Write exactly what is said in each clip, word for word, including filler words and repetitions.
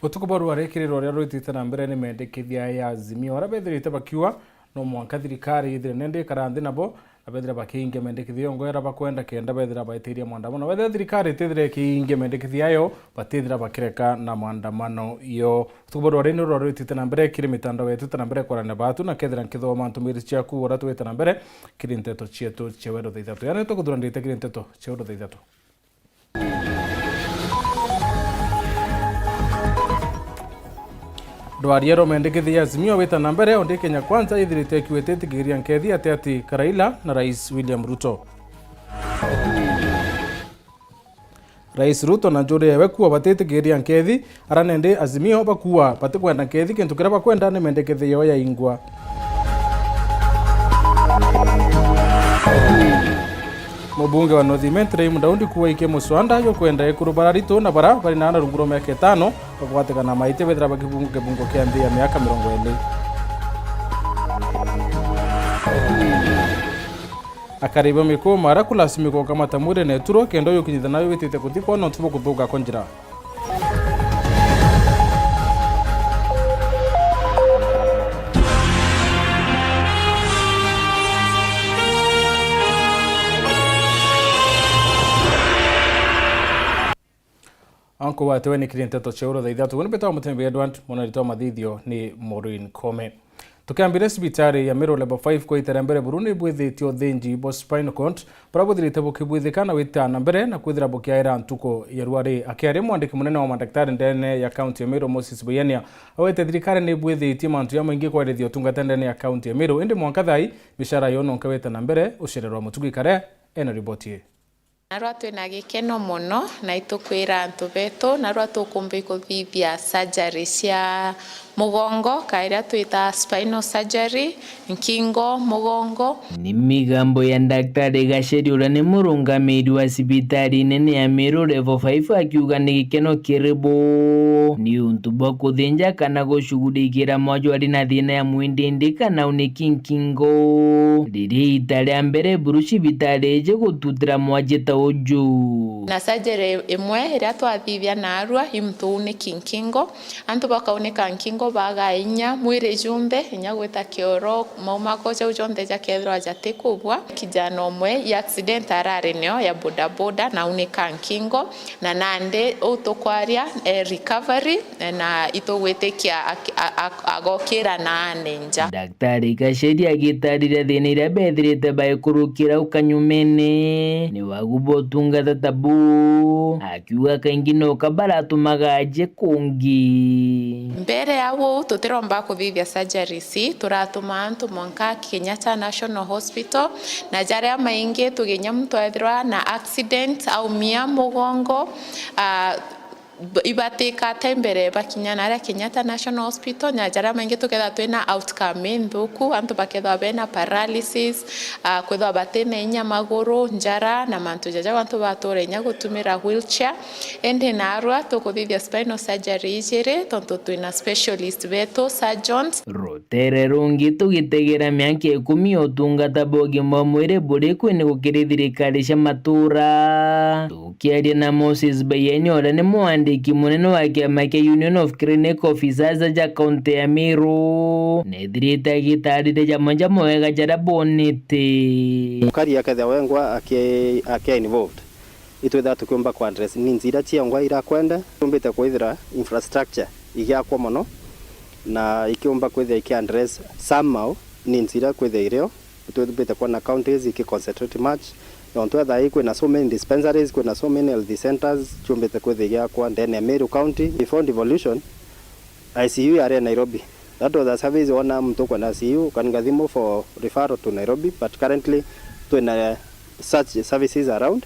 Utuku bwa rua rikiriro ria rwitite na mbere ni mendekithia ya Azimio, aria bethirite bakiuga no mwanka thirikari ithire nende ikara nthi nabo, na bethira bakiingia mendekithia yongo ira bakwenda kenda bethira baitiria maandamano. Bethira thirikari itithire ikiingia mendekithia yayo, batithira bakireka na maandamano yo. Utuku bwa rwa rino rwa rwitite na mbere kiri mitandao yetu, ta na mbere kwarania batu na kethira nkithoma ntumiri ciaku ura twite na mbere kiri nteto cietu cia wero thaa ithatu. Yani tukuthura ndite kiri nteto cia wero thaa ithatu. Ndwaria rwa mendekithia ya Azimio wita na mbere, undi Kenya Kwanza ithirite ikiwete itigiria nkethi ati ati Karaila na Rais William Ruto. Rais Ruto na njuri yawe kuwa batitigiria nkethi, ara nende Azimio bakuwa batikwenda nkethi, kintu kiria bakwenda ni mendekithia yao yaingwa. Mubunge wa North Imenti Ray Mudaundi kuwa iki muswanda yukwenda ekuru bararitu na bara bari na rungu rwa miaka itano bagwatikana maite bethira bakibungu kibungo kia nthi ya miaka mirongo iri. Akari ba mikuma ara kulasimikwa gukamata mwiri na ituro kenda uyu kinyitha nayo witite kuthikwa nontu bwa kuthuka kwa njira. Anko wate we nikiri nteto cia uro thaa ithatu. Ni mbitawa Mutembi Edward, mwana ritwa mathithio ni Maureen Kome. Tukiambire cibitari ya Meru Level five kwa itera mbere buru ni bwithitie uthinji bwa spinal cord, bura buthirite bukibwithika na wita na mbere na kwithira bukiaira ntuku ya rwari. Akiaria mwandiki munene wa madaktari ndene ya kaunti ya Meru Moses Buyania, awete thirikari ni bwithitie mantu jamaingi kwarithia utungata ndene ya kaunti ya Meru, indi mwanka thai mishara yo nonka wita na mbere ucererwa mutugi kare ena riboti ii. Narua twina gikeno mono, na itukwira antu betu, narua tukumba ikuthithia surgery cia mugongo, ka iria twita spinal surgery, nkingo, mugongo. Ni migambo ya Daktari Gacheri, uria ni murungamiri wa cibitari nene ya Meru Level five, akiuga ni gikeno kiri bo ni untu bwa kuthinja kana gucugurikira mwajwari na thina ya mwindindi kana uniki nkingo. Riri ita ria mbere buru cibitari iji gututira mwaji ta uju. Na surgery imwe iria twathithia narua i muntu uniki nkingo. Antu bakaunika nkingo baga inya mwiri junthe, inya gwita kioro, mau mako jau jonthe jakethirwa jatikubua. Kijana umwe ya accident arari nio ya bodaboda na aunika nkingo, na nandi uu tukwaria e recovery, na itugwitikia ak-, a-, a-, agokira naane nja. Daktari Gacheri agitarira thina iria bethirite baikurukira au kanyumene ni wagu bwa utungata ta buu, akiuga kaingi no ka baratumaga aje kungi. Mbere ya uu, tutiromba kuthithia surgeries, turatuma antu mwanka Kenyatta National Hospital, na jaria maingi tuginya muntu ethirwa na accident, aumia mugongo, ah, b-, ibatikate mbere bakinya naria Kenyatta National Hospital, na jaria maingi tukethirwa twina outcome inthuku, antu bakethirwa bena paralysis, ah, kwithirwa batina inya maguru, njara, na mantu jaja antu batura inya gutumira wheelchair. Indi narua tukuthithia spinal surgery ijiri, tontu twina specialist betu, surgeons. Rutere rungi tugitegera miaka ikumi ya utungata bwa ugima bwa mwiri buri kwinigwa kiri thirikari cia matura. Tukiaria na Moses Bayeni, uria ni mwandiki munene wa kiama kia Union of Clinic Officers ja kaunti ya Meru, nethirite agitarire jamwe ja mawega jaria bonete. Mukari akethia wengwa aki-, aki involved. Itwithaa tukiumba ku address needs iria ciongwa irakwenda. Tumbite kwithira infrastructure igiakwa mono, na ikiumba kwithia iki address somehow needs iria kwithia irio. Tumbite kwona counties iki concentrate much, nontu ethaa ii kwina so many dispensaries, kwina so many health centers, ciumbite kwithia igiakwa ndene ya Meru County. Before devolution, I C U yari ya Nairobi. That was a service wona muntu ukwenda I C U, ukaninga thimu for referral to Nairobi, but currently twina such services around.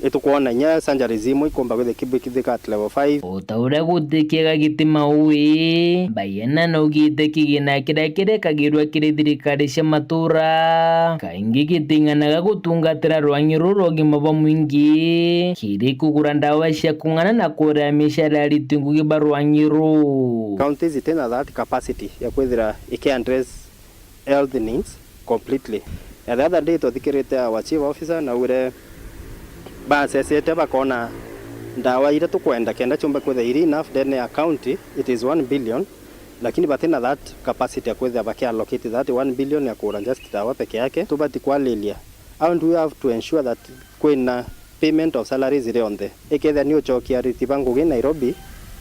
Itukwona inya surgeries imwe ikumba kwithia kibwikithika at level five. O ta uria guti kiega giti maui, Bayena naugite kigina kiria kirekagirua kiri thirikari cia matura kaingi giting'anaga gutungatira rwang'i ruu rwa ugima bwa mwingi, kiri kugura ndawa cia kung'ana na kuria micara ya ariti ngugi ba rwang'i ruu. Counties itina that capacity ya kwithira iki address health needs completely. Na the other day, twathikirite our chief officer, naugire baasesete bakona Ndawa iria tukwenda kenda ciumba kwithira iri enough ndene ya county, it is one billion, lakini batina that capacity ya kwithira bakiallocate that one billion ya kugura just ndawa peke yake. Tubati kwariria, how do we have to ensure that kwina payment of salaries iri onthe? Ikethira ni ucokia ariti ba ngugi Nairobi,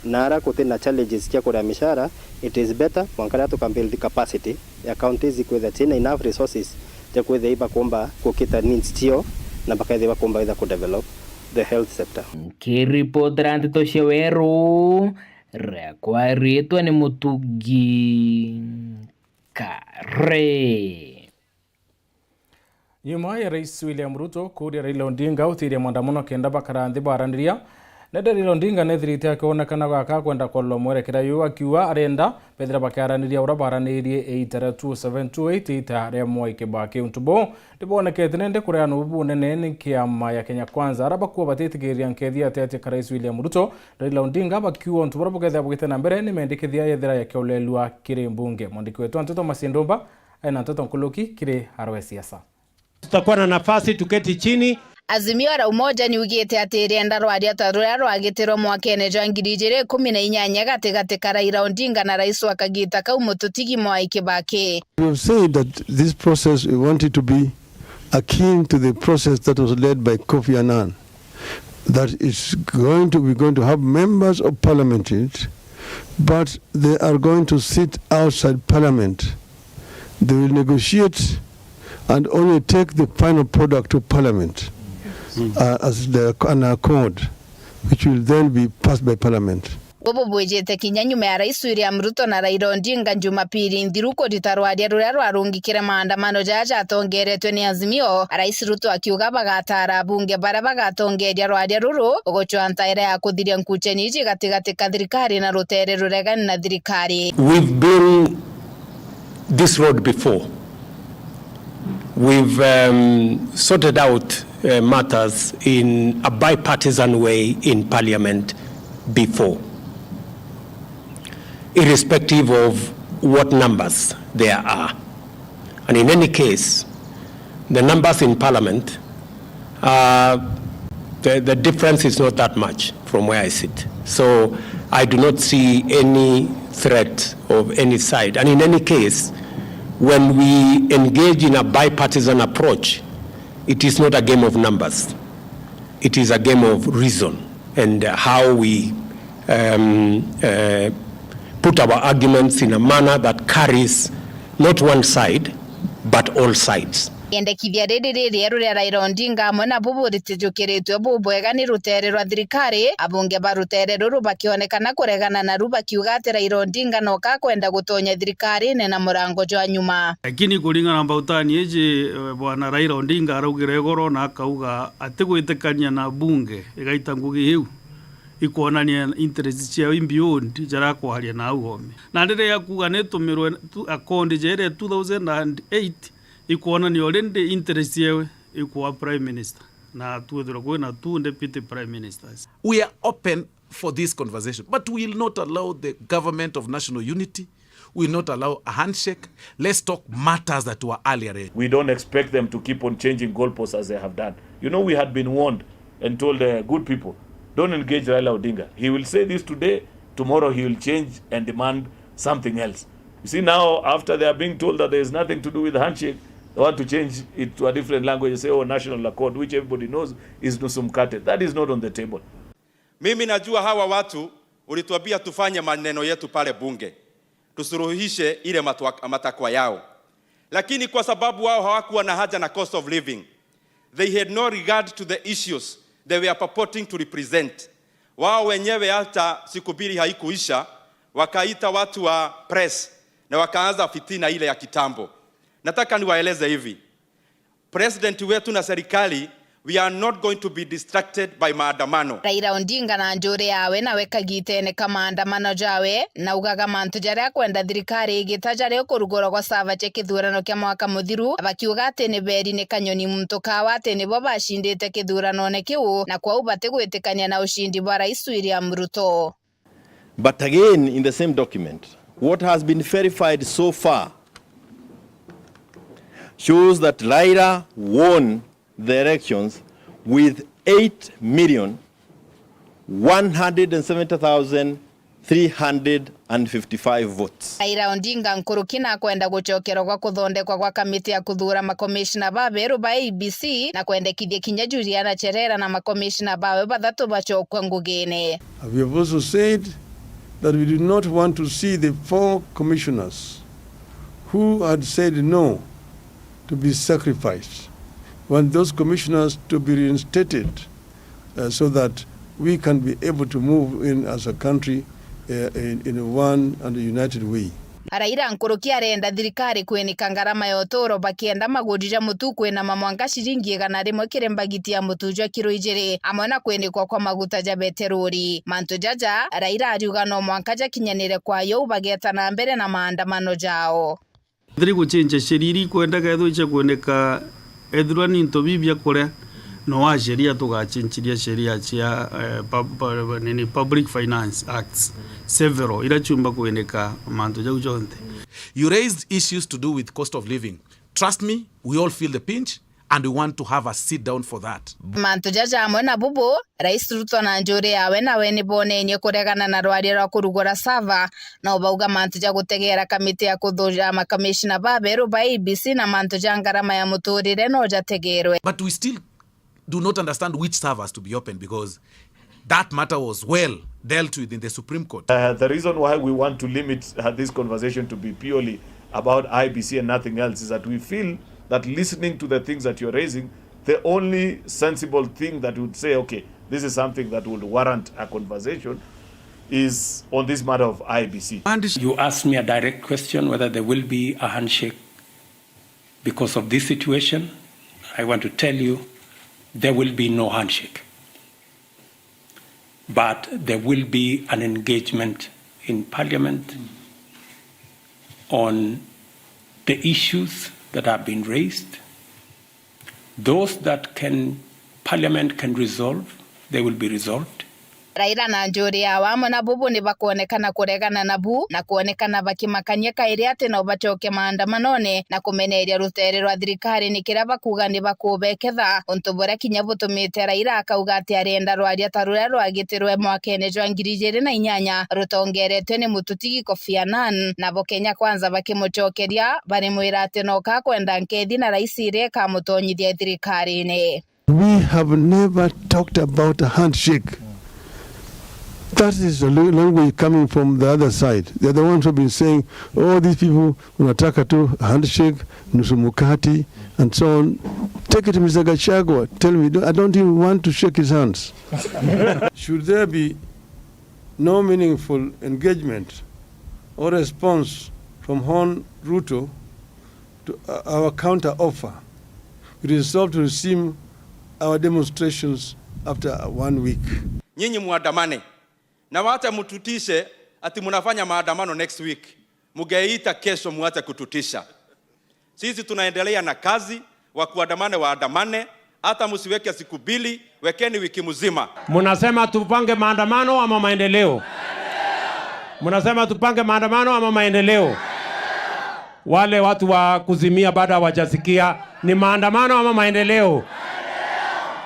na ara kutina challenges cia kuria mishara, it is better mwanka riria tuka build capacity ya counties ikwithira ciina enough resources cia kwithira ibakumba gukita needs cio, na bakaithira bakumba itha ku develop the health sector. Nkiripotera nteto cia Weru, riakwa riitwa ni Mutugi Kare. Nyuma ya Rais William Ruto kuuria Raila Odinga utiiria maandamano kenda bakara nthi baraniria, nende Raila Odinga nethirite akionekana gaka kwenda kwolwa mwerekera uyu, akiuga arenda bethira bakiaraniria uria baranirie iita ria two seven two eight, iita ria Mwai Kibaki. Untu buu nibonekete nende kureana ubu bunene ni kiama ya Kenya Kwanza, ara bakuo batitikiria nkethi ati ati ka Rais William Ruto, Raila Odinga bakiuga untu buria bukethira bugite na mbere ni mendikithia yethira yakiolelua kiri mbunge. Mwandiki wetu wa nteto Thomas Ndumba ena nteto nkuluki kiri arwe siasa. Tutakuwa na nafasi tuketi chini. Azimio la Umoja niugite ati irienda rwaria ta ruria rwagitirwe mwakene jwa ngiri ijiri ikumi na inyanya gatigati ka Raila Odinga na rais wa kagita kau Mututigi Mwai Kibaki. We have said that this process, we want it to be akin to the process that was led by Kofi Annan, that it's going to, we're going to have members of parliament in it, but they are going to sit outside parliament. They will negotiate and only take the final product to parliament, uh, as the, an accord, which will then be passed by parliament. Bubu bwijite kinya nyuma ya Rais William Ruto na Raila Odinga Jumapili nthiru kurita rwaria ruria rwarungikire maandamano jaja jatongeretwe ni Azimio, Rais Ruto akiuga bagatara abunge baria bagatongeria rwaria ruru gucwa ntaira ya kuthiria nkucheni iji gatigati ka thirikari na rutere ruregani na thirikari. We've been this road before. We've, um, sorted out, uh, matters in a bipartisan way in parliament before, irrespective of what numbers there are. And in any case, the numbers in parliament, uh, the, the difference is not that much from where I sit. So I do not see any threat of any side. And in any case, when we engage in a bipartisan approach, it is not a game of numbers. It is a game of reason and how we, um, uh, put our arguments in a manner that carries not one side, but all sides. Iendekithia riri ririeru ria Raila Odinga amwe nabo buritijukiritwe bubwega ni rutere rwa thirikari, abunge ba rutere ruru bakionekana kuregana naru bakiuga ati Raila Odinga noka akwenda gutonya thirikarine na murango jwa nyuma. Lakini kuringana na mbautani iji, eh, bwana Raila Odinga araugire igoro na akauga atigwitikania na bunge igaita ngugi iu ikwonania interest ciao i beyond jaria akwaria na au ome. Na riria akuga nitumirwe tu, account ja iria two thousand and eight, ikwonania already interest yewe ikwa prime minister, na twithirwa kwina two deputy prime ministers. We are open for this conversation, but we will not allow the government of national unity, we will not allow a handshake. Let's talk matters that were earlier raised. We don't expect them to keep on changing goalposts as they have done. You know, we had been warned and told, uh, good people, don't engage Raila Odinga. He will say this today, tomorrow he will change and demand something else. You see, now, after they are being told that there is nothing to do with handshake, they want to change it to a different language and say, oh, national accord, which everybody knows is nusu mkate. That is not on the table. Mimi najua hawa watu ulituambia tufanye maneno yetu pale bunge, tusuluhishe ile matwa-, matakwa yao, lakini kwa sababu wao hawakuwa na haja na cost of living, they had no regard to the issues they were purporting to represent. Wao wenyewe, hata siku mbili haikuisha, wakaita watu wa press na wakaanza fitina ile ya kitambo. Nataka niwaeleze hivi, President wetu na serikali, we are not going to be distracted by maandamano. Raila Odinga na njuri yawe nawe kagitene ka maandamano jawe naugaga mantu jaria akwenda thirikari igita jaria ukurugurwa gwa sava cia kithurano kia mwaka muthiru, bakiuga ati ni beri ni kanyoni muntu kawa ati nibo bacindite kithuranone kiu, na kwou batigwitikania na ucindi bwa Rais William Ruto. But again, in the same document, what has been verified so far shows that Raila won the elections with eight million one hundred seventy thousand three hundred fifty-five votes. Raila Odinga nkuruki nakwenda gucokerwa gwa kuthondekwa gwa kamiti ya kuthuura makomishina baberu ba I E B C na kwendekithia kinya Juliana Cherera na makomishina bawe bathatu bacokwe ngugine. We have also said that we do not want to see the four commissioners who had said no to be sacrificed. We want those commissioners to be reinstated, uh, so that we can be able to move in as a country, uh, in, in one and united way. Raila nkuruki arenda thirikari kwinika ngarama ya uturo bakienda maguri ja mutu kwinama mwanka ciringi igana rimwe kiri mbagiti ya mutu jwa kiro ijiri, amwe na kwinikwa kwa maguta ja beterori. Mantu jaja, Raila ariuga no mwanka jakinyanire kwa yo bageta na mbere na maandamano jao. Thiri guchincha sheria iria ikwendeka ethirwa icia kweneka, ethirwa ni into biu bia kuria, no wa sheria tugachinciria sheria cia, eh, pub-, pub-, nini, Public Finance Acts, several, iria ciumba kweneka mantu jau jonthe. You raised issues to do with cost of living. Trust me, we all feel the pinch and we want to have a sit down for that. Mantu jaja amwe na bubu, Rais Ruto na njuri yawe nawe ni bonenie kuregana na rwaria rwa kurugura sava, no bauga mantu ja gutegeera kamiti ya kuthuura makamishina baberu ba I E B C na mantu ja ngarama ya muturire no jategeerwe. But we still do not understand which servers to be open because that matter was well dealt with in the Supreme Court. Uh, the reason why we want to limit, uh, this conversation to be purely about I E B C and nothing else is that we feel that listening to the things that you're raising, the only sensible thing that would say, okay, this is something that would warrant a conversation is on this matter of I E B C. And you asked me a direct question whether there will be a handshake because of this situation. I want to tell you, there will be no handshake. But there will be an engagement in Parliament on the issues that have been raised. Those that can, Parliament can resolve, they will be resolved. Raila na njuri yawe amwe na bubu ni bakwonekana kuregana nabu na kwonekana bakimakania kairi ati no bacoke maandamanone na kumeneria rutere rwa thirikari ni kiria bakuuga ni bakubeketha, untu buria kinya butumite Raila akauga ati arenda rwaria ta ruria rwagitirwe mwakene jwa ngiri ijiri na inyanya rutongeretwe ni mututigi Kofi Annan, nabo Kenya Kwanza bakimucokeria barimwira ati no kakwenda nkethi na raisi iria ikamutonyithia thirikarine. We have never talked about a handshake. That is a lo-, language coming from the other side. They're the ones who have been saying, "Oh, these people wanataka tu handshake, nusu mkati, and so on." Take it, Mister Gachagua. Tell me, do-, I don't even want to shake his hands. Should there be no meaningful engagement or response from Hon Ruto to, uh, our counter offer, we resolve to resume our demonstrations after one week. Nyinyi muandamane, na wacha mututishe ati munafanya maandamano next week. Mugeita kesho, muache kututisha. Sisi tunaendelea na kazi, wa kuandamane waandamane, hata msiweke siku mbili, wekeni wiki mzima. Mnasema tupange maandamano ama maendeleo? Mnasema tupange maandamano ama maendeleo? Wale watu wa kuzimia bado hawajasikia, ni maandamano ama maendeleo?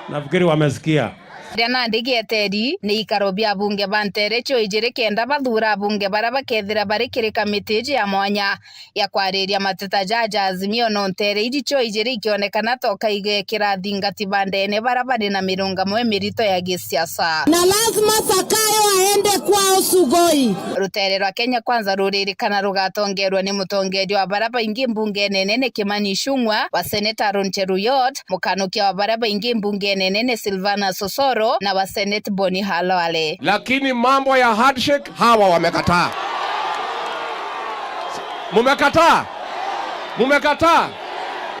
Nafikiri wamesikia. Riria nandi gieteri ni ikaro bia abunge ba ntere cio ijiri kenda bathuura abunge baria bakethira bari kiri kamiti iji ya mwanya ya kwariria mateta jaja Azimio, no ntere iji cio ijiri ikionekana toka igekira athingati ba ndene baria bari na mirungamo imirito ya gisiasa. Na lazima Zakayo aende kwao Sugoi. Rutere rwa Kenya Kwanza ruririkana rugatongerwa ni mutongeria wa baria baingi mbungene nene Kimani Ichung'wa, wa seneta Aaron Cheruiyot, mukanukia wa baria baingi mbungene nene Silvanus Osoro, na wa senate Boni Khalwale. Lakini mambo ya handshake, hawa wamekataa. Mumekataa? Mumekataa?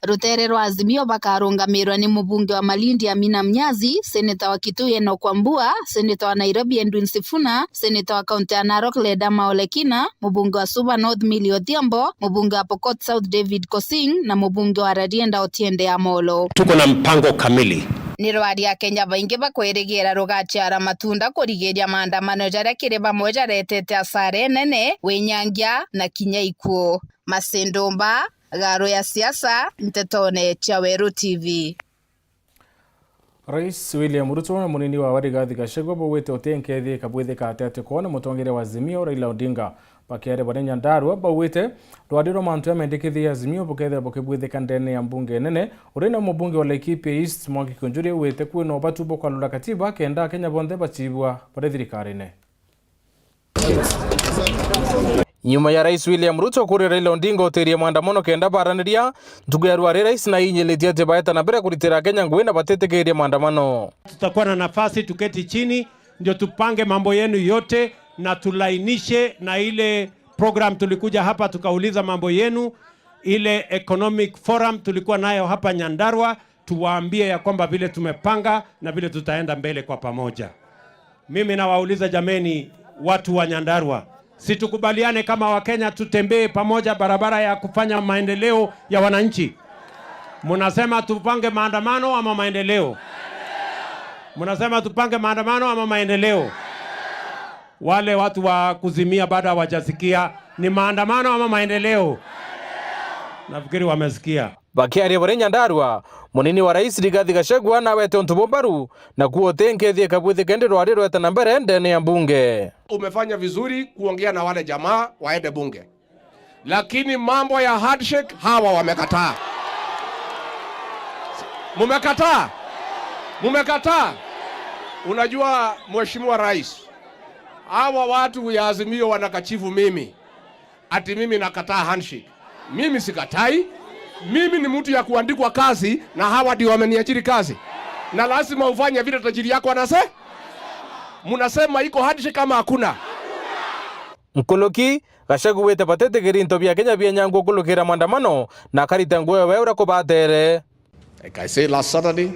Rutere rwa Azimio bakarungamirwa ni mubunge wa Malindi Amina Mnyazi, seneta wa Kitui Enock Wambua, seneta wa Nairobi Edwin Sifuna, seneta wa kaunti ya Narok Ledama Ole Kina, mubunge wa Suba North Milly Odhiambo, mubunge wa Pokot South David Kosing na mubunge wa Rarieda Otiende Amollo. Tuko na mpango kamili. Ni rwaria Akenya baingi bakwirigira rugaciara matunda kurigiria maandamano jaria kiri bamwe jaretete asara inene, winyangia na kinya ikuo. Masindumba, Garo ya Siasa, Ntetone cia Weru T V. Rais William Ruto na munini wawe Rigathi Gachagua baugite uti nkethie ikabwithika ati ati kwona mutongeria wa Azimio Raila Odinga. Bakiaria bari Nyandarua, baugite rwari rwa mantu jamendikithia Azimio bukethira bukibwithika ndene ya mbunge nene, uria na mubunge wa Laikipia East Mwangi Kiunjuri augite kwina ubatu bwa kwarura katiba kenda Akenya bonthe bachibua bari thirikarine. Nyuma ya Rais William Ruto kuria Raila Odinga utirie maandamano kenda baraniria, ntuku ya rwari rais nainyilitie ati baeta na mbere kuritira Akenya ngugi na batitikirie maandamano. Tutakuwa na nafasi tuketi chini, ndio tupange mambo yenu yote na tulainishe na ile program tulikuja hapa tukauliza mambo yenu, ile economic forum tulikuwa nayo hapa Nyandarua, tuwaambie ya kwamba vile tumepanga na vile tutaenda mbele kwa pamoja. Mimi nawauliza jameni, watu wa Nyandarua, si tukubaliane kama Wakenya tutembee pamoja barabara ya kufanya maendeleo ya wananchi? Mnasema tupange maandamano ama maendeleo? Mnasema tupange maandamano ama maendeleo? Wale watu wa kuzimia bado hawajasikia, ni maandamano ama maendeleo? Nafikiri wamesikia. Bakiaria bari Nyandarua, munini wa rais Rigathi Gachagua nawete untu bumbaru, na kuo uti nkethie ikabwithika indi rwari rweta na mbere ndene ya mbunge. Umefanya vizuri kuongea na wale jamaa waende bunge. Lakini mambo ya handshake, hawa wamekataa. Mumekataa? Mumekataa? Unajua, Mheshimiwa Rais, hawa watu ya Azimio wanakachifu mimi. Ati mimi nakataa handshake. Mimi sikatai. Mimi ni mtu ya kuandikwa kazi na hawa ndio wameniajiri kazi. Na lazima ufanye vile tajiri yako anase-, munasema iko handshake ama hakuna? Nkuluki, Gachagua wite batitikiri into bia Kenya bienyangwa ukulukira maandamano na akarita nguo yawe uria kubatere. Like I said last Saturday,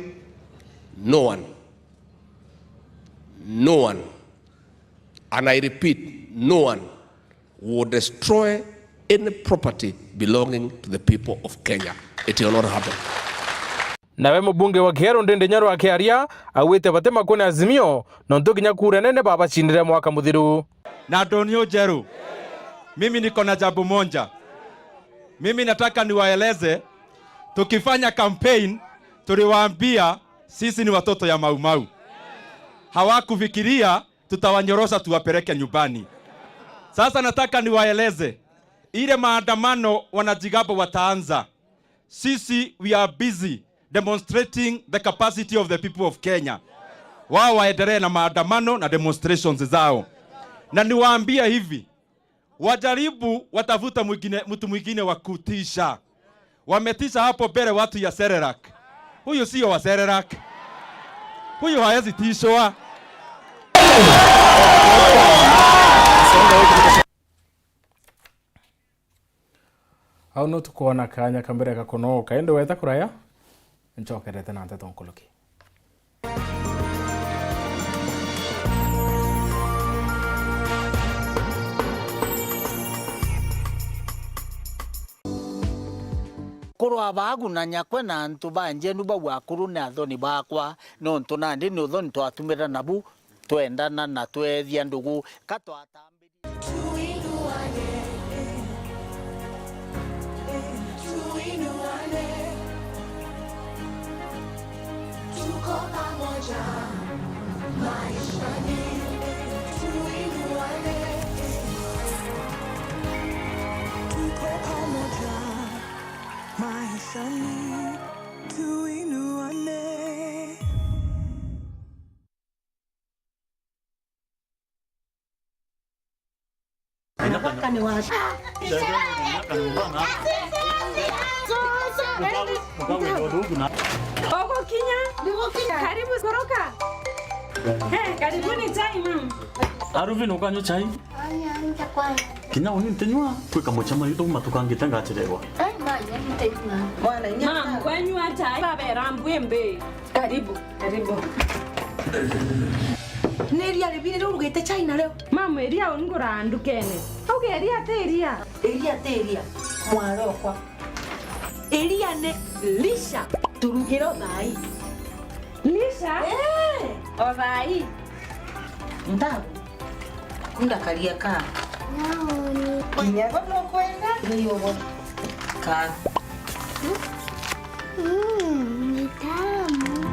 no one, no one, and I repeat, no one will destroy any property belonging to the people of Kenya. It will not happen. Nawe mubunge wa Kiharu Ndindi Nyoro akiaria, augite bati makune Azimio, nontu kinya kura nene babacindire mwaka muthiru. Na Ndonio Njeru, mimi niko na jambo moja. Mimi nataka niwaeleze, tukifanya campaign, tuliwaambia sisi ni watoto ya Mau Mau. Hawakufikiria tutawanyorosha tuwapeleke nyumbani. Sasa nataka niwaeleze, ile maandamano wanajigamba wataanza, sisi we are busy demonstrating the capacity of the people of Kenya. Wao waendelee na maandamano na demonstrations zao. Na niwaambie hivi, wajaribu watafuta mwingine, mtu mwingine wa kutisha. Wametisha hapo mbele watu ya Serelak. Huyu sio wa Serelak. Huyu hawezi tishwa. Au no tukwona kanya ka mbere ga kunoka, indi weta kuraya, ncokerete na nteto nkuluki. Kurwa baagu na nyakwe na antu ba njenu bau akuru ni athoni baakwa, nontu nandi ni uthoni twatumira nabu twendana na tweethia ndugu. Ka twatambi- Tuinuane, tuinuane. Tuko pamoja maishani. Tuinuane. Tuko pamoja maishani. Tuinuane. Nataka niwaambie. Ugukinya? Karibu koroka. Eh, karibuni chai, ma'am. Aruvin, ukanywa chai? Kinya uni ntinywa, kwi kamucemanio tuuma tukangite ngacererwa. Ma'am, kwenywa chai, babera mbwimbi. Karibu, karibu. Ni iria ribiri riu urugite chai nario? Mama, iria unguraga ndukene. Auge iria ti iria. Iria ti iria, mwarokwa. Iria ni lisha. Turugire o thaai. Lisha? Eh. O thaai. Ntabu. Kunda karia ka. Naoni. Kinya bo nukwenda? Ni ugo. Ka. Mm, ni tamu.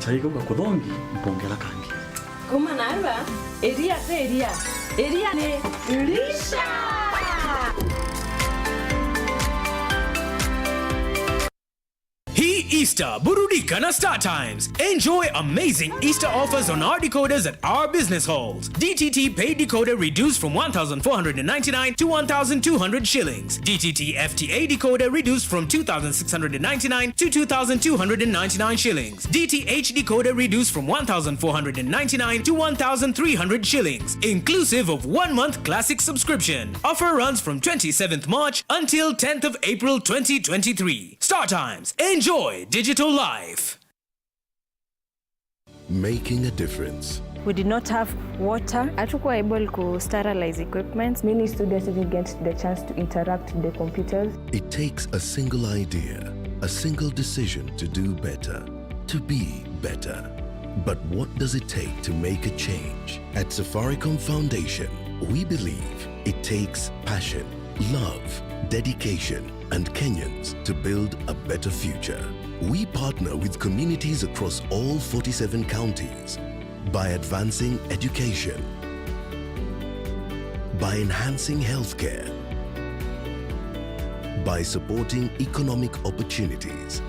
Taigauga kuthongi mpongera kangi. Kuma narua, iria ti iria. Iria ni Lisha! Hii Easter, burudika na Star Times. Enjoy amazing Easter offers on our decoders at our business halls. D T T paid decoder reduced from one thousand four hundred and ninety-nine to one thousand two hundred shillings. D T T F T A decoder reduced from two thousand six hundred and ninety-nine to two thousand two hundred and ninety-nine shillings. D T H decoder reduced from one thousand four hundred and ninety-nine to one thousand three hundred shillings, inclusive of one month classic subscription. Offer runs from twenty-seventh March until tenth of April twenty twenty-three. Star Times. Enjoy digital life. Making a difference. We did not have water. Hatukuwa able to sterilize equipments. Many students didn't get the chance to interact with the computers. It takes a single idea, a single decision to do better, to be better. But what does it take to make a change? At Safaricom Foundation, we believe it takes passion, love, dedication, and Kenyans to build a better future. We partner with communities across all forty-seven counties by advancing education, by enhancing healthcare, by supporting economic opportunities.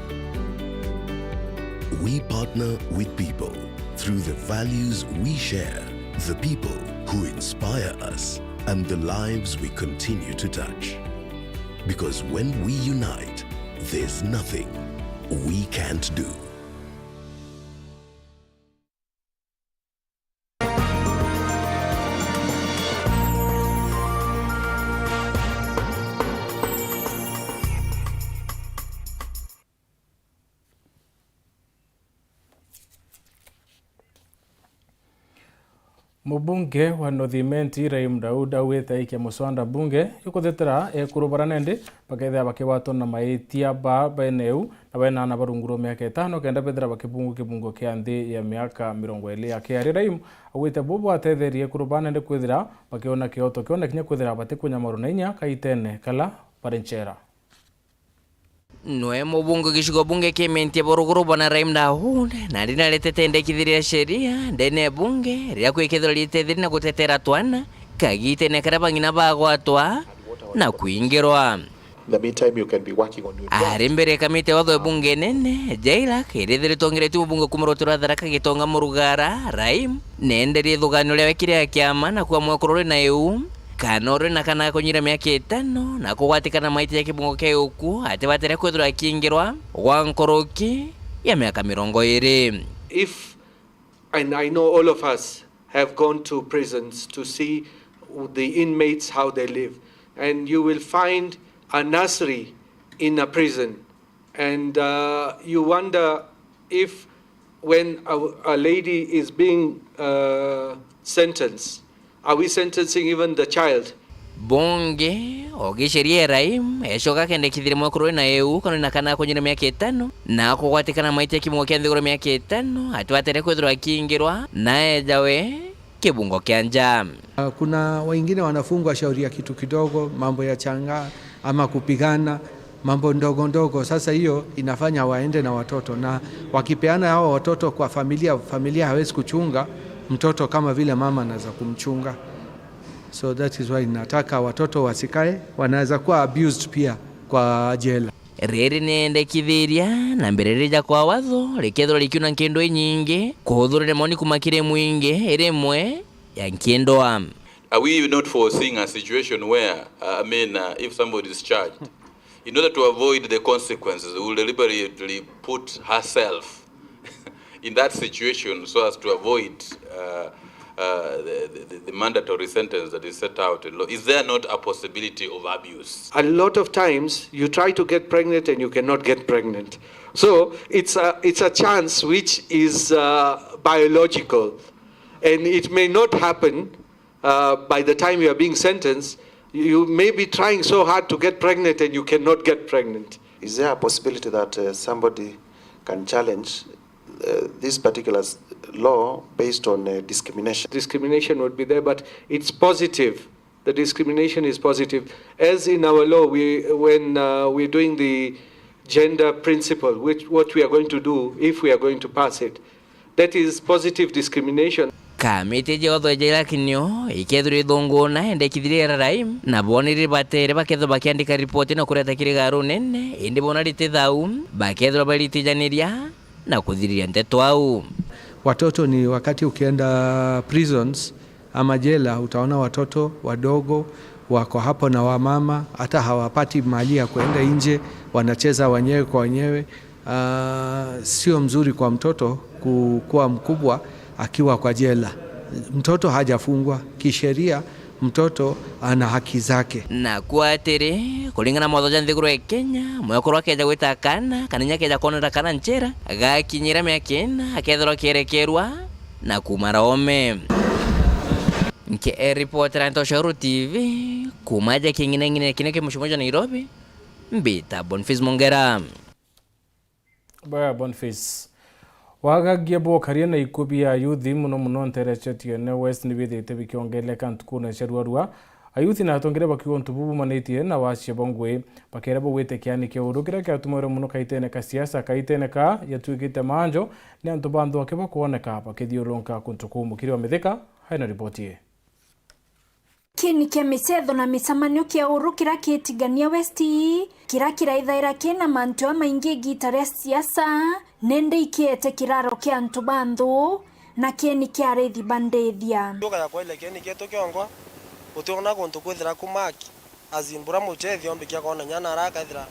We partner with people through the values we share, the people who inspire us, and the lives we continue to touch. Because when we unite, there's nothing we can't do. Mubunge wa North Imenti, Rahim Daud, augite aikia muswada mbunge jukuthetera ekuru bara nende bakethira bakigwatwa na maitia ba bene eu na bena aana ba rungu rwa miaka itano kenda bethira bakibungwa kibungo kia nthi ya miaka mirongo iri. Akiaria, Rahim augite bubu bwatetherie ekuru ba nende kwithira bakiona kioto kione kinya kwithira batikunyamarwa na inya kaitene kala bari nchera. Nwe mubunge gicigo bunge kia Imenti ya Buruguru bwana Rahim Daud, nandi naretete ndekithiria sheria ndene ya bunge ria kwikethirwa ritethiria na gutetera twana kagitene karia bang'ina bagwatwa na kwingirwa. In the meantime, you can be working on your job. Ari mbere ya kamiti ya watho ya bunge nene, JLAC, iria ithiritwe ongeretue mubunge kuuma rwoti rwa Tharaka Gitonga Murugara, Rahim, neenderie ithuganio riawe kiri ya kiama na kwamua kurori na iu kana uri na kana kunyira miaka itano na kugwatikana na maitia ja kibungo kia iuku atibatire kwithirwa akingirwa gwa nkuruki ya miaka mirongo iri. If, and I know all of us have gone to prisons to see the inmates how they live, and you will find a nursery in a prison, and uh, you wonder if when a, a lady is being uh, sentenced, are we sentencing even the child? Bunge ogiceria Rahim ecoka akendekithiria mwekuru wi na iu kana na kana akunyira miaka itano na kugwatikana maitia kibungo kia nthiguru miaka itano atibatire kwithirwa akingirwa na ejawe kibungo kia nja. Ah, kuna wengine wanafungwa shauri ya kitu kidogo, mambo ya changa ama kupigana, mambo ndogo ndogo. Sasa hiyo inafanya waende na watoto, na wakipeana hao watoto kwa familia, familia hawezi kuchunga mtoto kama vile mama anaweza kumchunga. So that is why nataka watoto wasikae, wanaweza kuwa abused pia kwa jela. Riri ni endekithiria na mbere rija kwa watho rikethirwa rikiuna nkindu inyingi, kuthurire moni kuma kiri mwingi iri imwe ya nkindwa. Are we not foreseeing a situation where, uh, I mean, uh, if somebody is charged, in order to avoid the consequences, will deliberately put herself in that situation so as to avoid, uh, uh, the, the, the mandatory sentence that is set out in law? Is there not a possibility of abuse? A lot of times you try to get pregnant and you cannot get pregnant. So it's a, it's a chance which is, uh, biological, and it may not happen uh, by the time you are being sentenced, you may be trying so hard to get pregnant and you cannot get pregnant. Is there a possibility that, uh, somebody can challenge, uh, this particular s-, law based on, uh, discrimination? Discrimination would be there, but it's positive. The discrimination is positive. As in our law, we, when, uh, we're doing the gender principle, which what we are going to do if we are going to pass it, That is positive discrimination. Kamiti iji otho ija irakinio ikethirwa ithunguna ende ikithiria R R I, na boniriri batere bakethirwa bakiandika ripoti na kureta kiri garu nene, indi bona ritithau bakethirwa baritijaniria na kuthiriria nteto au. Watoto ni wakati ukienda prisons ama jela, utaona watoto wadogo wako hapo na wamama, hata hawapati mahali ya kuenda nje, wanacheza wenyewe kwa wenyewe. Ah, sio mzuri kwa mtoto ku-, kuwa mkubwa akiwa kwa jela. Mtoto hajafungwa kisheria, mtoto ana haki zake. Naku atiri, kuringana na mawatho ja nthiguru ya Kenya, mwekuru akeja gwita kana, kana inya akeja kwonera kana njera, gakinyira miaka ina, akethirwa akierekerwa na kuuma raome. Nke ripotera Ntoshoro T V, kuuma aja king'ineng'ine kine ki mucii mwa Nairobi, mbita Boniface Mongera. Bwega Boniface. Wagagia bwa ukaria na ikuu bia ayuthi, mono mono nteere cia Tigania West, ni bithite bikiongerereka ntukune cia ruarua. Ayuthi na atongeria bakiuga untu buu bumanitie na wacia bwa ngui, bakeera bugwite kiani kia uru kiria kiatumairwe mono kaitene ka siasa, kaitene ka yatuikite manjo ni antu ba nthoke bakwoneka bakithiurunka kuntu kuu. Mukiri wa Mithika aina ripoti ii. Kiini kia micetho na micemanio kia uru kiria ki Tigania West, kiria kiraithaira kina mantu jamaingi igiita ria siasa, nindi ikiete kiraro kia antu ba nthu, na kiini kia arithi ba ndithia. Tukaja kwaile kieni kietu kiongwa, utiona guntu kwithira ku mark, as in, bura muchethi ombikia koona nyana ara akaithira,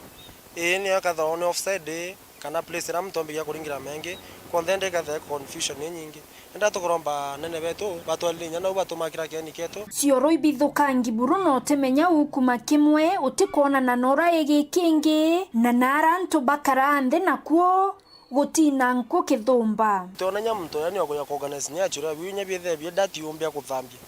ii niyo ikathirwa ni offside, ii, kana place iria muntu ombikia kuringira mengi, kwonthe indi ikathirwa confusion inyingi. Enda tukuromba anene betu batwarire inya nau batumakira kieni kietu. Cioro ibithukangi buru na utimenya ukuma kimwe, utikwonana na ura igi kingi, na nara antu bakaraa nthi nakuo gutina nku kithumba. Twona inya muntu uria ni okuja kuorganize inya aciura biu inya biethe bie dati umbia kuthambia.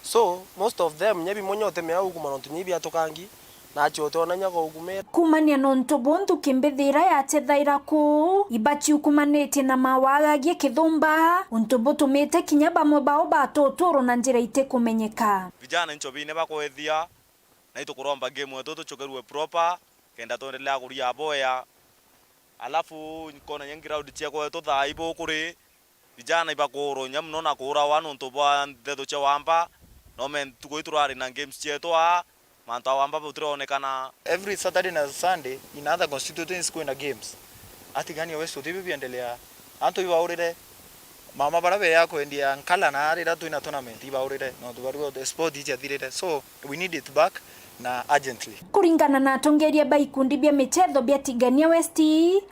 So, most of them inya bimwe inya utimenya ukuma nontu inya ibiatukangi. Nacio utionania gwa ugumira. Kuumania na untu buu nthuki mbithira yachethaira kuu, ibaciukumanitie na mawagagia kithumba, untu butumite kinya bamwe bao batuturo na njira itikumenyeka. Vijana nchobine bakwethia, na itukuromba game yetu tuchukerue proper, kenda twendelea kuria boya. Alafu nkona nya ground cia kwetu thaa ibu kuri, vijana ibakuurwa inya mono na kuurawa nontu bwa ntheto cia wamba. No me ntuku ii turari na games cietu aa, mantu a wamba butironekana. Every Saturday na Sunday in other constituencies kwina games. Atigania West utibio biendelea. Antu ibaurire. Mama bara beya kwendia nkala na riria twina tournament ibaurire. Nontu bariuga sport ijathirire. So, we need it back na urgently. Kuringana na atongeria ba ikundi bia michetho bia Tigania West,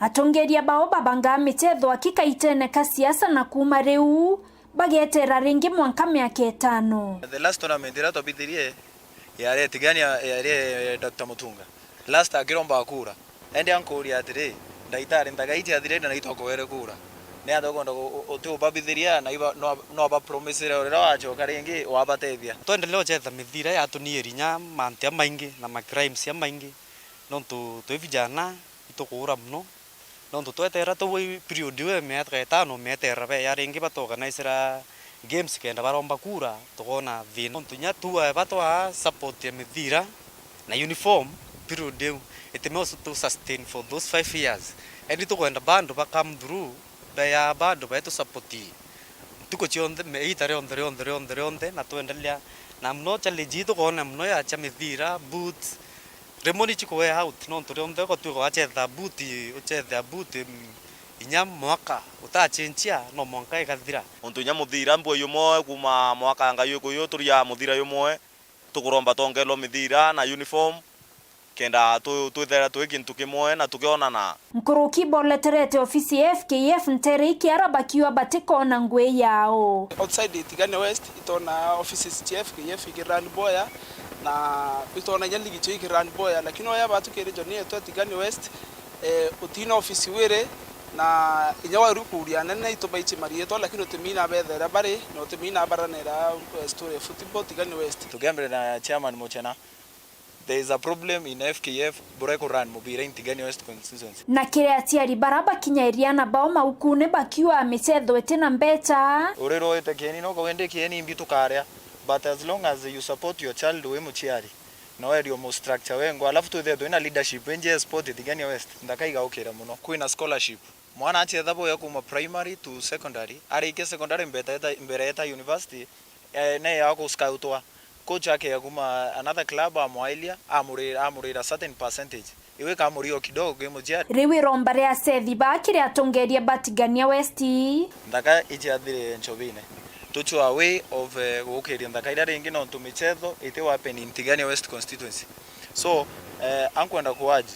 atongeria bao babangaa michetho aki kaitene ka siasa na kuuma riu bageetera ringi mwanka miaka itano. The last tournament iria twabithirie yari Tigania, yari Doctor Mutunga. Last akiromba kura. Endi ankuria atiri, ndagitari, nthaga iji athirire na itwakuere kura. Ni atha ukwenda gu-, u-, uti ubabithiria na iba, no, no abapromisire riria wachoka ringi wabatethia. Twendelee uchetha mithira yatuniiri inya mantu jamaingi na macrimes jamaingi, nontu twi vijana itukuura mono, nontu tweterera tuu period iu ya miaka itano mieterera beya ringi batuorganisira games kenda baromba kura, tukoona thina. Nontu inya tuu eba twa support ya mithira na uniform period iu, it may also to sustain for those five years. Endi tukwenda bado ba come through, beya bado baetu support ntuku cionthe, me-, iita rionthe, rionthe, rionthe, rionthe, na twendelea. Na mono challenge ii tukoona mono ya cha mithira, boots, rimwe ni chikuwe out, nontu rionthe ugatuika wachetha boot, uchethea boot, mm, inya mwaka utachenjia, no mwanka igathira. Untu inya muthira mbua yumwe kuuma mwaka ngai uku yu turia muthira yumwe, tukuromba twongerwe mithira na uniform, kenda tu-, twithera twi kintu kimwe na tukionana. Nkuruki boleterete ofisi ya F K F ntere ikiara bakiuga batikoona ngui yao. Outside Tigania West, itona offices cia F K F ikirun boya, na itona inya ligi cio ikirun boya, lakini oya batukirijo ni etwe Tigania West, eh, utina ofisi wiri, na inya waru kuria anene itu baichi marietwa, lakini utimina bethere bari, na utimina baranera, eh, story ya football Tigania West. Tukiambire na chairman Muchena, there is a problem in F K F, bura iku run mubira in Tigania West constituency. Na kiri aciari bara bakinyairia ana bao maukune bakiuga michetho itina mbecha. Urirwite kieni no kawende kieni imbi tukaria, but as long as you support your child wi muciari, na werio mu structure wengwa, alafu twithire twina leadership inji ya sport Tigania West, nthaka igaukire muno. Kwina scholarship. Mwana achetha boya kuma primary to secondary, arikia secondary mbere eta, mbere eta university, eh, ne ya ku scoutwa. Coach akea kuma another club amwailia, amurira, amurira certain percentage. Iwe kamuri o kidogo gi muciari. Riu iromba ria Sethi ba kiria atongeria ba Tigania West. Nthaka ichiathire Nchovine. Tuchwa a way of, eh, gukiria nthaka iria ringi nontu michetho iti wapen in Tigania West constituency. So, eh, ankwenda kuaji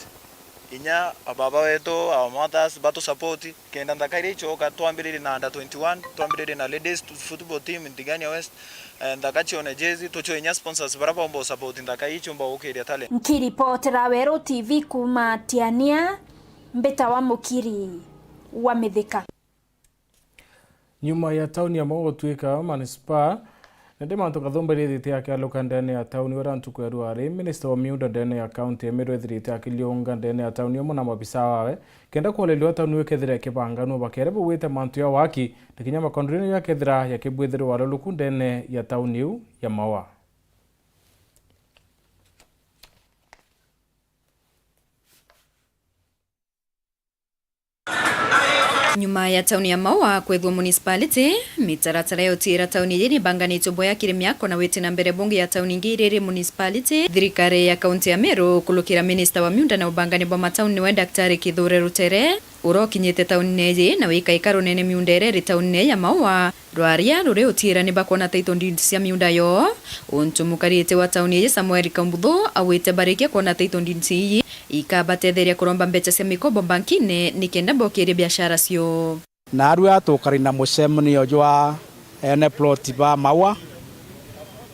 inya ababa wetu, our mothers, batu support, kenda nthaka iria ichoka, twambiririe na under twenty-one, twambiririe na ladies football team in Tigania West, eh, nthaka chione jezi, tuchwe inya sponsors bara baumba u support nthaka ii chiumba gukiria talent. Nkiripotera Weru T V kuma Tiania, mbita wa Mukiri wa Mithika. Nyuma ya tauni ya Maua gutwika manisipaa, nandi mantu kathumba irithite akialuka ndene ya tauni, uria ntuku ya rwari, minista wa miunda ndene ya kaunti ya Meru ethirite akiliunga ndene ya tauni amwe na mabisa wawe, kenda kuoreria uria tauni iu ikethira ikibanganua, bakiaria bauite mantu ya waki, na kinya makondorino yakethira yakibwithirwa waluluku ndene ya tauni iu ya Maua. Nyuma ya tauni ya Maua kwethwa municipality, mitaratara ya utiira tauni iji nibanganitwe bwega kiri miako na witi na mbere bungi ya tauni ingi iri iri municipality. Thirikari ya kaunti ya Meru, kulukira minista wa miunda na ubangani bwa matauni niwe Daktari Kithure Rutere, uria ukinyite taunine iji na wikaika runene miunda iria iri taunine ya Maua. Rwaria ruri utiira ni bakwona title deed cia miunda yoo, untu mukarite wa tauni iji Samuel Kambuthu augite barikia kwona title deed ii, ikabatetheria kuromba mbecha cia mikobo bankine nikenda bokirie biashara cio. Naarua tukari na mucemanio jwa ene plot ba Maua,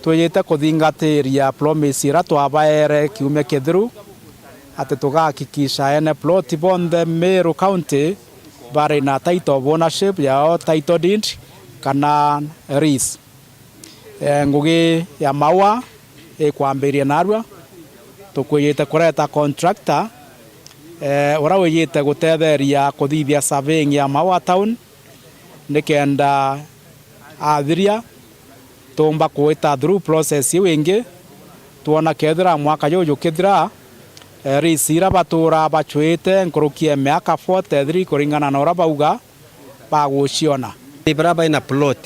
twijite kuthingatiria promise iria twabaere kiumia kithiru, ati tugahakikisha ene plot bonthe Meru County bari na title of ownership yao, title deed kana lease. Eh, ngugi ya Maua ikwambiria naarua, tukwijite kureta contractor, eh, uria wijite gutetheria kuthithia surveying ya Maua town, nikenda athiria tuumba kuita through process iu ingi, twona kethira mwaka juu jukithira, eh, lease iria batuura bacwite nkuruki ya miaka forty-three kuringana na uria bauga, baguciona. Ni baria baina plot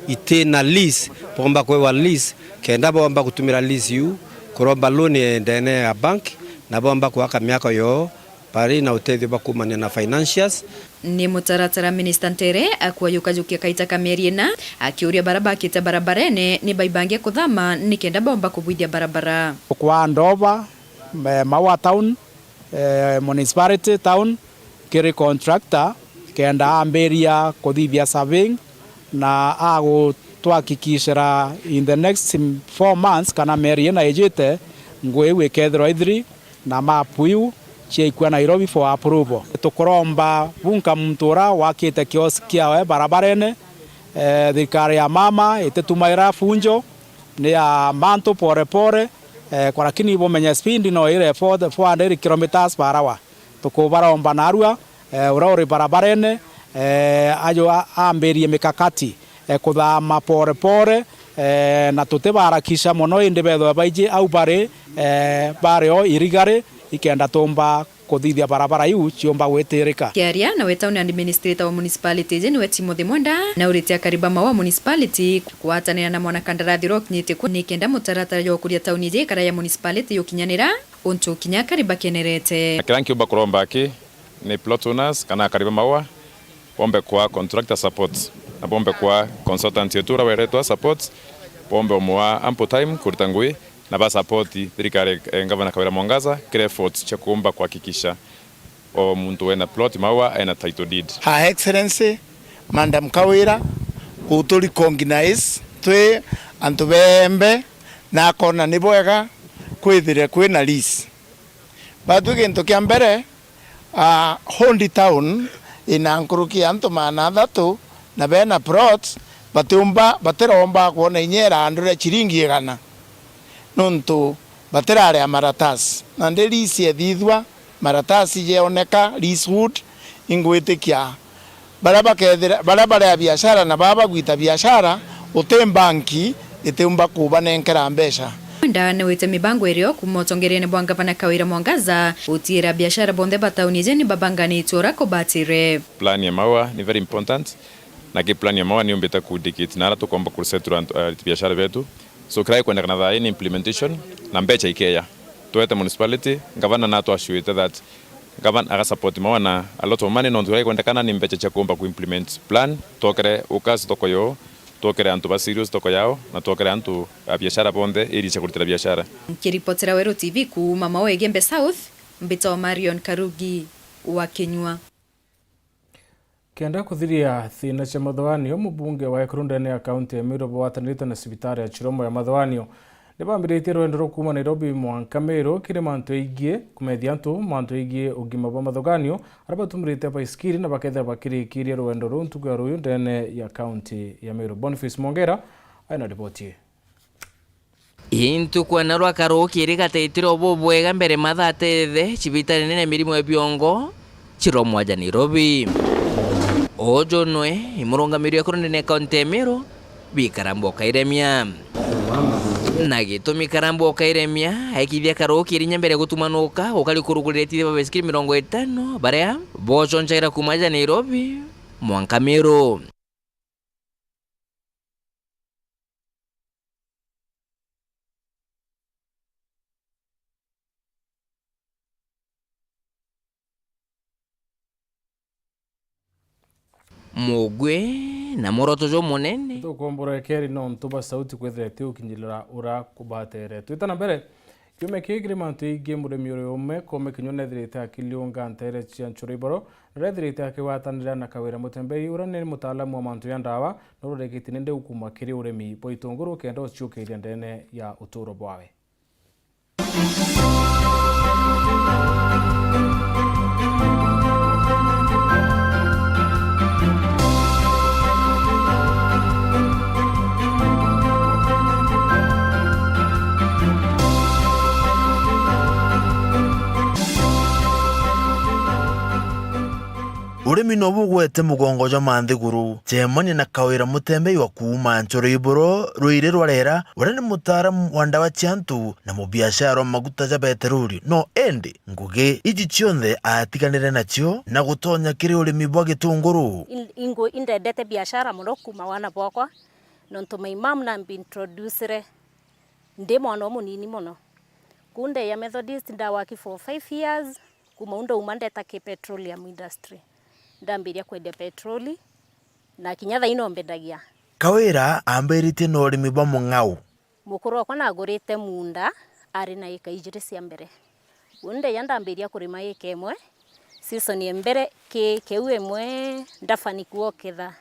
iti na lease, boomba kwewa lease, kenda boomba gutumira lease iu kuromba loan ndene ya bank, na boomba kwaka miako yoo bari na utethio bwa kuumania na financiers. Ni mutaratara Minister Ntere akua yukajukia kaita ka mieri ina, akiuria baria bakite barabarene ni baibangia kuthama nikenda boomba kubwithia barabara. Kwa Ndova, eh, Maua Town, eh, municipality town, kiri contractor, kenda ambiria kuthithia surveying, na agutwakikishira in the next four months kana mieri ina ijite, ngugi iu ikethirwa ithiri, na map iu ciaikua Nairobi for approval. Tukuromba bunka muntu uria wakite kiosk kiawe barabarene, eh, thirikari ya mama ititumaira funjo, ni ya mantu pore pore, eh, kwa lakini ibumenye speed no ire four, four hundred kilometers per hour. Tukubaromba narua, eh, uria uri barabarene, eh, ajo a-, ambirie mikakati, eh, kuthama pore pore, eh, na tutibarakisha mono, indi bethwe baiji au bari, eh, bari o irigari, ikenda tumba kuthithia barabara iu ciumba gwitirika. Kiaria nawe town administrator wa municipality iji niwe Timothy Mwenda, naurite akari ba Maua municipality kugwatanira na mwanakandarathi uria ukinyite ku nikenda mutaratara jwa gukuria town iji ikara ya municipality yukinyanira, untu kinya akari bakenerete. Na kiria nkiumba kuromba aki ni plot owners kana akari ba Maua bombe kwa contractor support na bombe kwa consultant yetu uria weretwa support, bombe umwa ample time kurita ngui, na ba support thirikari, eh, Governor Kawira Mwangaza kiri efforts cia kuumba kuhakikisha o muntu wena plot Maua ena title deed. Her Excellency Madam Kawira gutu recognize twi antu bembe, na akona ni bwega kwithire kwina lease. Batwi gintu kia mbere, ah, Hondi Town ina nkuruki ya antu magana athatu na bena plot, batiumba, batiromba kwona inya irandure ciringi igana, nontu batiraria maratasi. Nandi lease ethithua, maratasi jeoneka, leasehood, ingwitikia baria bakethira, baria bari a biashara na baa bagwita biashara, uti mbanki itiumba kubanenkera mbeca. Anewite mibango irio kuuma utongeriene bwa Ngavana Kawira Mwangaza gutiira biashara bonthe ba tauni iji ni babanganitwe uria kubatire. Plan ya maua ni very important, na ki plan ya maua ni yumbite ku dictate na aria tukomba ku settle antu, uh, biashara betu. So, kiria gikwendekana thaa ii ni implementation na mbecha ikeya. Twete municipality, ngavana na twashuite that ngavana aga support maua na a lot of money, nontu kiria gikwendekana ni mbecha cia kuumba ku implement plan, twokere ukas thoko yoo, twokere antu ba serious thoko yao, na twokere antu a biashara bonthe area cia kurutira biashara. Nkiripotera Weru T V kuuma Maua Igembe South, mbitagwa Marion Karugi wa Kinyua. Kenda kuthiria thiina cia mathuganio, mubunge wa ekuru ndene ya kaunti ya Meru bugwatanirite na cibitari ya Chiromo ya mathuganio ni bambiritie rwendo rwa kuuma Nairobi mwanka Meru kiri mantu jaingi, kumethia antu mantu jaingi ugima bwa mathuganio, aria batumirite baisikiri na bakethira bakirikiria rwendo ruu ntuku ya ruuyu ndene ya kaunti ya Meru. Boniface Mwongera aina riboti ii. Ii ntuku ana rwaka rukiri gataitiro bubwega mbere mathaa tethe cibitari nene ya mirimo ya biongo, Chiromo aja Nairobi. Uju nwe imurungamiri wa kurundene kaunti ya Meru, bi Karamba Kairemia. Na gitumi Karamba Kairemia aikithia karukiri nya mbere gutumanuka, gukari kurugurira itithia ba baisikiri mirongo itano, baria boconcagira kuuma aja Nairobi mwanka Meru. Mugwi na muroto jumunene. Tukumbura ekeri nontu ba sauti kwithira itiukinyirira ura kubatere. Twita na mbere, kiumia kii kiri mantu jaingi, murimi uri umwe kuuma Kinyua nethirite akiliunga ntere cia Nchoro Iboro, na rethirite akigwatanira na Kawira Mutembei, uria ni mutaalamu wa mantu ja ndawa, na urarikitie ni ndeu kuuma kiri urimi bwa itunguru kenda uciukiria ndene ya uturo bwawe. Urimi no bugwete mugongo jwa manthiguru. Cemania na Kawira Mutembei wa kuuma Nchoro Iboro, rwiri rwa Rera, uria ni mutaaramu wa ndawa cia antu na mubiashara wa maguta ja beteroli. No indi, ngugi iji cionthe atiganire nacio na gutonya kiri urimi bwa gitunguru. In-, ingu-, indendete biashara mono kuuma wana bwakwa, nontu my mum nambi introducire ndi mwana umunini mono. Kuu ndeya Methodist, ndawaki for five years, kuuma u ndauma ndeta ki petroleum industry. Ndambiria kwendia petroli, na kinya thaa ino mbendagia. Kawira ambiritie na urimi bwa mung'au. Mukuru wakwa nagurite munda ari na ika ijiri cia mbere. Uu ndeya ndambiria kurima ika imwe, season ya mbere ki kiu imwe ndafanikiwa uketha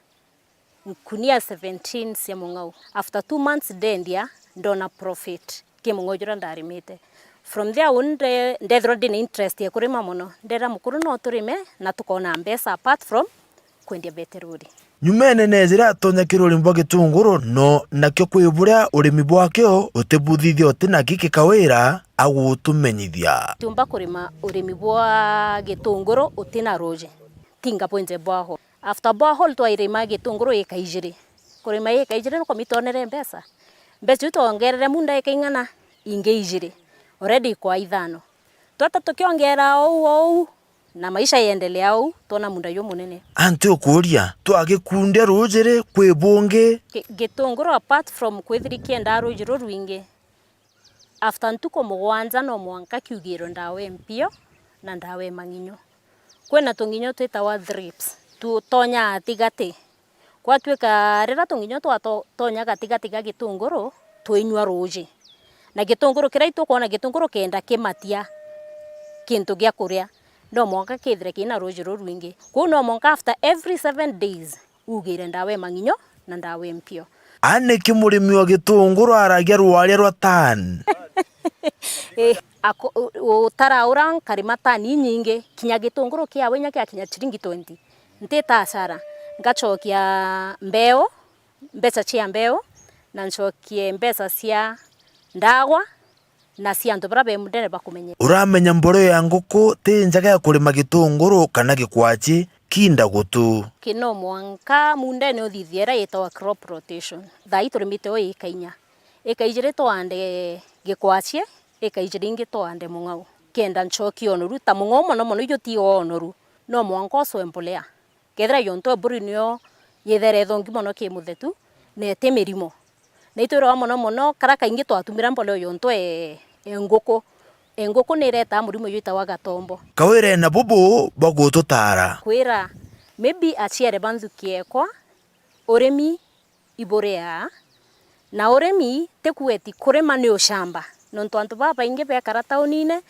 nkunia seventeen cia mung'au. After two months ndendia, ndona profit ki mung'au juria ndarimite. From there, uu nde-, ndethirwa ndina interest ya kurima mono. Ndera mukuru no turime na tukona mbeca apart from kwendia beteroli. Nyumene neejire atonya kiri urimi bwa gitunguru, no nakio kwi buria urimi bwakio utibuthithia uti na giki Kawira agutumenyithia. Tiumba kurima urimi bwa gitunguru utina ruuji. Tinga bwenje borehole. After borehole twairima gitunguru ika ijiri. Kurima ika ijiri nuko mitonere mbeca. Mbeca iu twongerere munda ika ing'ana, ingi ijiri. Already ikwa ithano. Twata tukiongera ou ou, na maisha yendelea ou, twona munda jumunene. Anti ukuuria, twagikundia ruuji ri kwi bungi? Gi-, gitunguru apart from kwithiri kiendaa ruuji rurwingi, after ntuku mugwanja no mwanka kiugirwe ndawa empio na ndawa emang'inyo. Kwina tung'inyo twitawa thrips, tutonyaa tigati. Gwatuika riria tung'inyo twato-, tonya gatigati ga gitunguru, twinyua ruuji. Na gitunguru kiria itukwona gitunguru kenda kimatia kintu gia kuria, no mwanka kithire kina ruuji rurwingi. Kwou no mwanka after every seven days, ugire ndawa emang'inyo na ndawa empio. Aniki murimi wa gitunguru aragia rwaria rwa tan? Eh, ako-, u-, utara ura nkarima tani inyingi, kinya gitunguru kiawe inya kiakinya ciringi twenty. Ntita hasara, ngacokia mbeu, mbeca cia mbeu, na ncokie mbeca cia ndagwa, na cia antu baria be mundene bakumenyera. Uramenya mboreo ya nguku ti njega ya kurima gitunguru kana gikwachi, kinda gutu. Ki no mwanka mundene uthithie iria yitawa crop rotation. Thaa ii turimite o ika inya. Eka ijiri twande gikwacie, eka ijiri ingi twande mung'au. Kenda nchoki onoru, ta mung'au mono mono ijo ti onoru, no mwanka ucwe mbolea. Kethira yontu e mburi niyo yithaira ithongi mono ki muthetu, na iti mirimo. Na itwirawa mono mono, kara kaingi twatumira mbolea yontu e, e nguku. E nguku ni iretaa murimo jwitawa gatombo. Kawirene bubu bwa gututara. Kwira, maybe aciari ba nthuki ekwa, urimi iburia, na urimi ti kueti kurima ni ucamba. Nontu antu babaingi bekara taunine,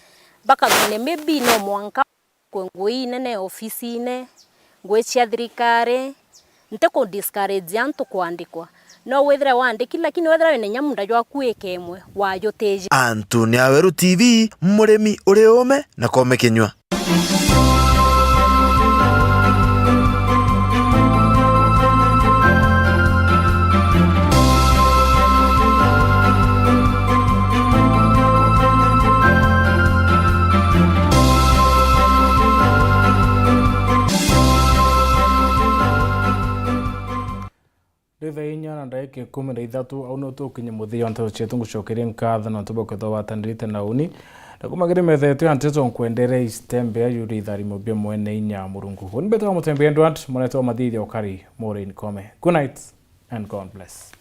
bakathune maybe no mwanka kwe ngui inene ofisine, ngui cia thirikari, nti ku discourage antu kwandikwa. No withire wandiki, lakini wethira wina inya munda jwaku ika imwe, wajutiji. Antu ni Aweru T V, murimi uri ume na kome kinyua. Ri thaa inya na ndagika ikumi na ithatu, au no tukinye muthia wa nteto cietu. Ngucokeria nkatho nontu bwa kwithirwa watanirite na uni. Na kuma kiri metha yetu ya nteto, nkwenderea istembea yuri itharimo bia mwene inya Murungu. Uni mbetwa Mutembe Edward, mwanete wa mathithia ukari Maureen Kome. Good night and God bless.